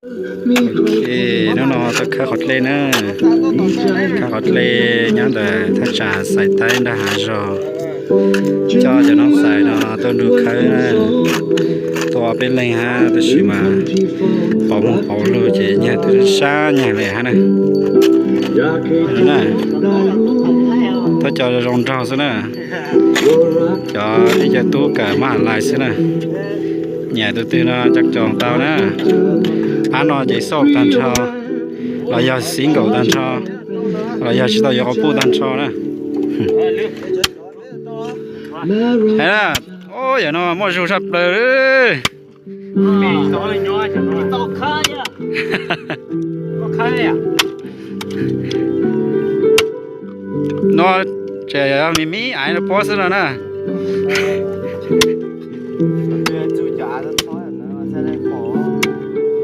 Ok, hnub no tuaj khawb qhov dlej na, khawb qhov dlej nyob ntawm thaj tsam Xais Taib nram hav zog. Coj cov noob xais no tuaj nrug khawb na, tuaj ob peb leeg hab tab sis mas pauv moog pauv lug ces nyag twb sab nyag le hab na. Tuaj cov zoo nraug xwb na, cov ib co tub kawm mab lais xwb na. Nyam tus twg no coj coj tau na. Pab no ces xauj tag nrho, los yog single tag nrho, los yog tsis tau yuav quas puj tag nrho na. Yam no muaj zug tshaj plaws li. No tseem yog me me aiv no puab xwb no na.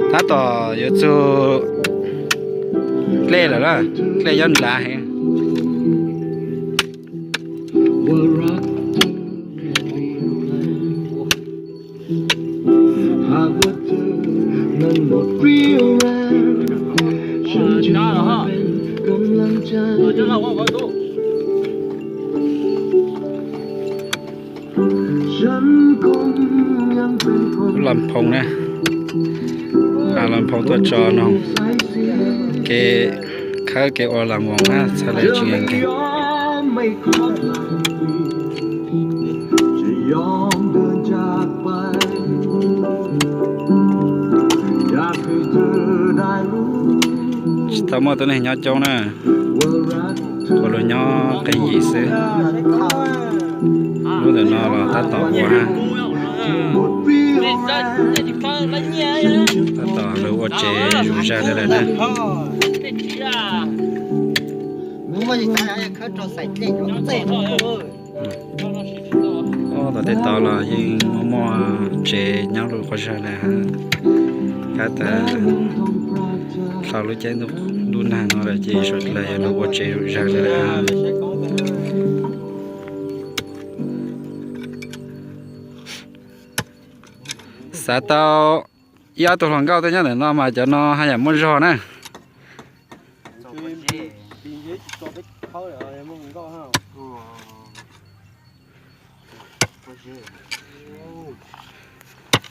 Tab tom yuav txug dlej lawm na, dlej nyob nrad heev. Lub las phoos na, las phoos tuaj tso noog, kev khawb kev ua las moos na, txhaj le tsis nkees. Tsis tau muaj tuab neeg nyob coob na, ua lug nyob qee yim xwb. Lub ntawm no los tab tom ua na, tab tom lug ua tsev zug zag le lawm na. Tom tej tau los yeej muaj muaj tsev nyob lug quas zag le hab. Kab tas dlhau lub caij ntuj nag no lawm ces suav dlawg yuav lug ua tsev zug zag le lawm. Xav tau ib ob tug hluas nkauj tuaj nyob ntawm no mas cov no haj yam muaj zog na.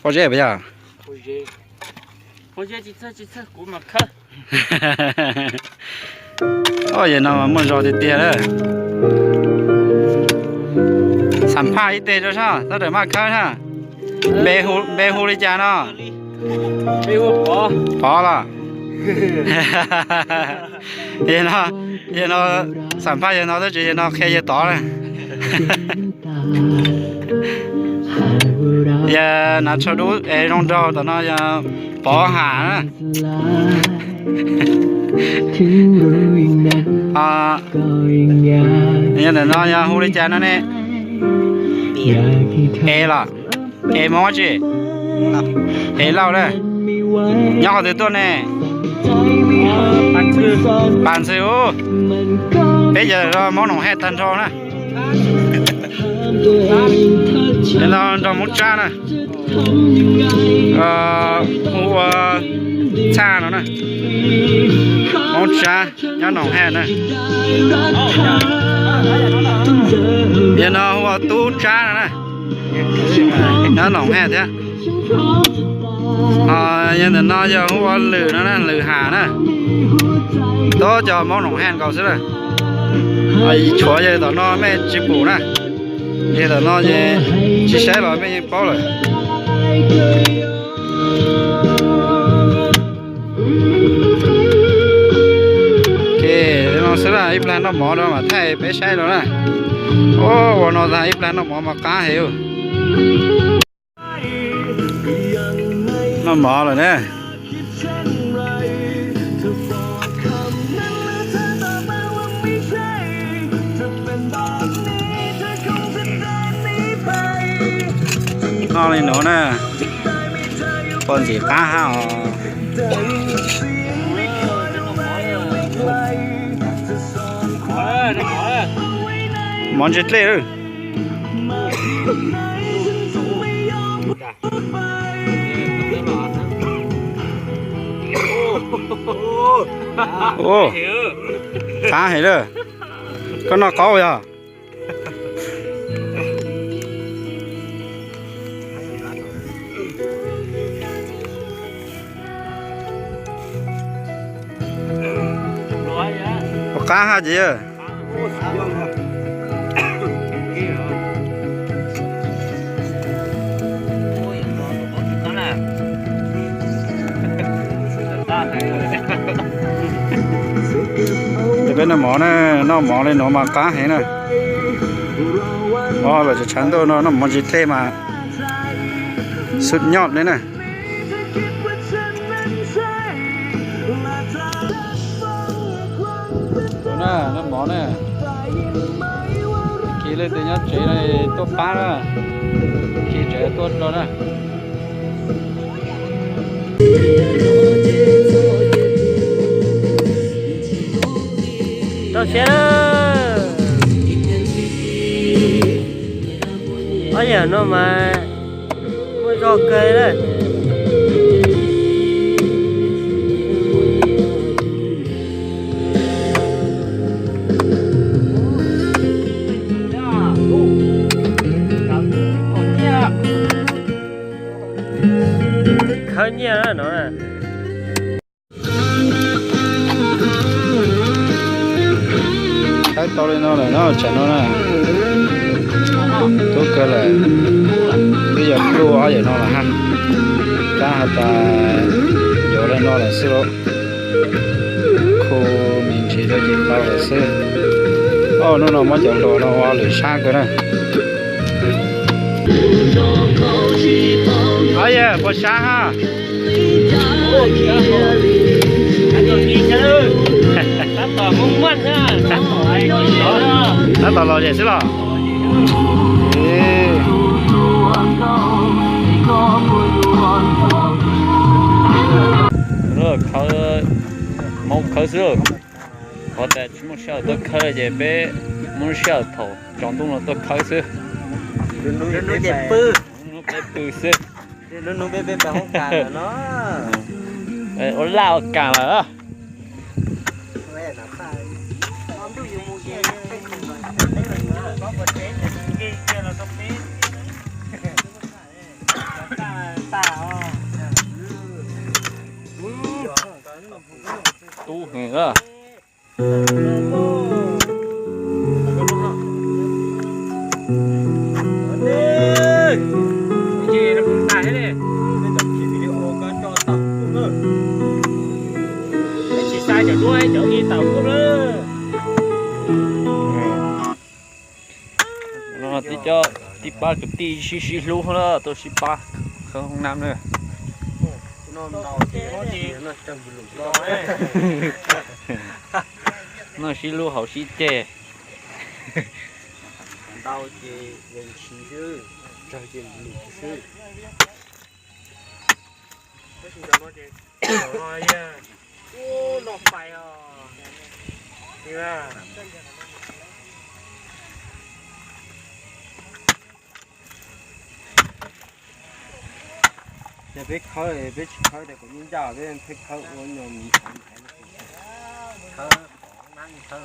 Pob zeb puas yog? Yog no mas muaj zog tiag tiag lawm. Xam phaj ib teg rau sab, tab tom maj khawb na. Npe hu li cas no? Pov los? Yog no, yog no, xam phaj yog no tab sis yog no qhia yog Tov na. Yog nav tsho dub es zoo nraug tom no yog Pov Ham na. Yog ntawm no yog hu li cas no ne? Es los? Es Hmoob tsi? Es Lauj na. Nyob qhov twg tuaj ne? Pas Ntxwg ub. Peb cov Hmoob Noom Haj tag nrho na. Yog no nrog Hmoob Tsab na. Hu ua Txhaj no na. Hmoob Tsab nyob Noom Haj na. Yog no hu ua Tub Tsab no na. Nyob Noom Haj thiab. Yog ntawm no yog hu ua Lwm no na, Lwm Ham na. Tub cov Hmoob Noom Haj nkaus xwb na. Tshuav yog tom no mej tsis pum na. Yog tom no ces tsis saib los mej yeej paub lawm. Li no xwb na, ib plag noj mov no mas thaij peb saib no na. Ua no tag ib plag noj mov mas qab heev. Noj mov lawm na. Noj li nuav na, puas ntxim qab hab os. Mov ntse dlej. Ua, qab heev lawm. Koj noj qaub yog? Ua qab haj ces yawg. Peb noj mov na, noj mov li no mas qab heev na. Os, lawv tshav ntuj no noj mov tsis dej mas xub nyob li na. Tus na, noj mov na. Khi leej twg nyob tsev no tuaj pab na. Khi tsev tuaj rau na. Tau siab lawm. Ob yam no mas muaj zog kawg na. Khawb nyiaj no. Khawb tau li no lawm no, tsam no na. Tub kawg lawm, twb yog pluj ob yam no lawm hab. Tab has tas yuav li no lawm xwb lauj. Khu me ntsis rau ces tau lawm xwb. Ob hnub no muab cov hluas no ua lwm sab kawg na. Ob yam puas sab hab? Tab tom los zem xwb los? Khawb, hmoov khawb xwb. Qhov tas tsis muaj sij hawm tuaj khawb ces peb muab sij hawm thaum tsaus ntuj no tuaj khawb xwb. Peb pw xwb. Ua laj ua kam lawm. Tub heev na. Tsis xav cov duab cov ib tau kuj lawm. No tib co, tib pab kwv tij sib sib hlub na, tuaj sib pab khawb hoob nab na. Noj sib hlub haus sib ceg. Ntau ces yees tshis xwb, tsawg ces lwm xwb. Ces peb khawb, peb tsis khawb tias kuv yeej ncaj, peb pheej khawb ua nyuag mus nthav nthav.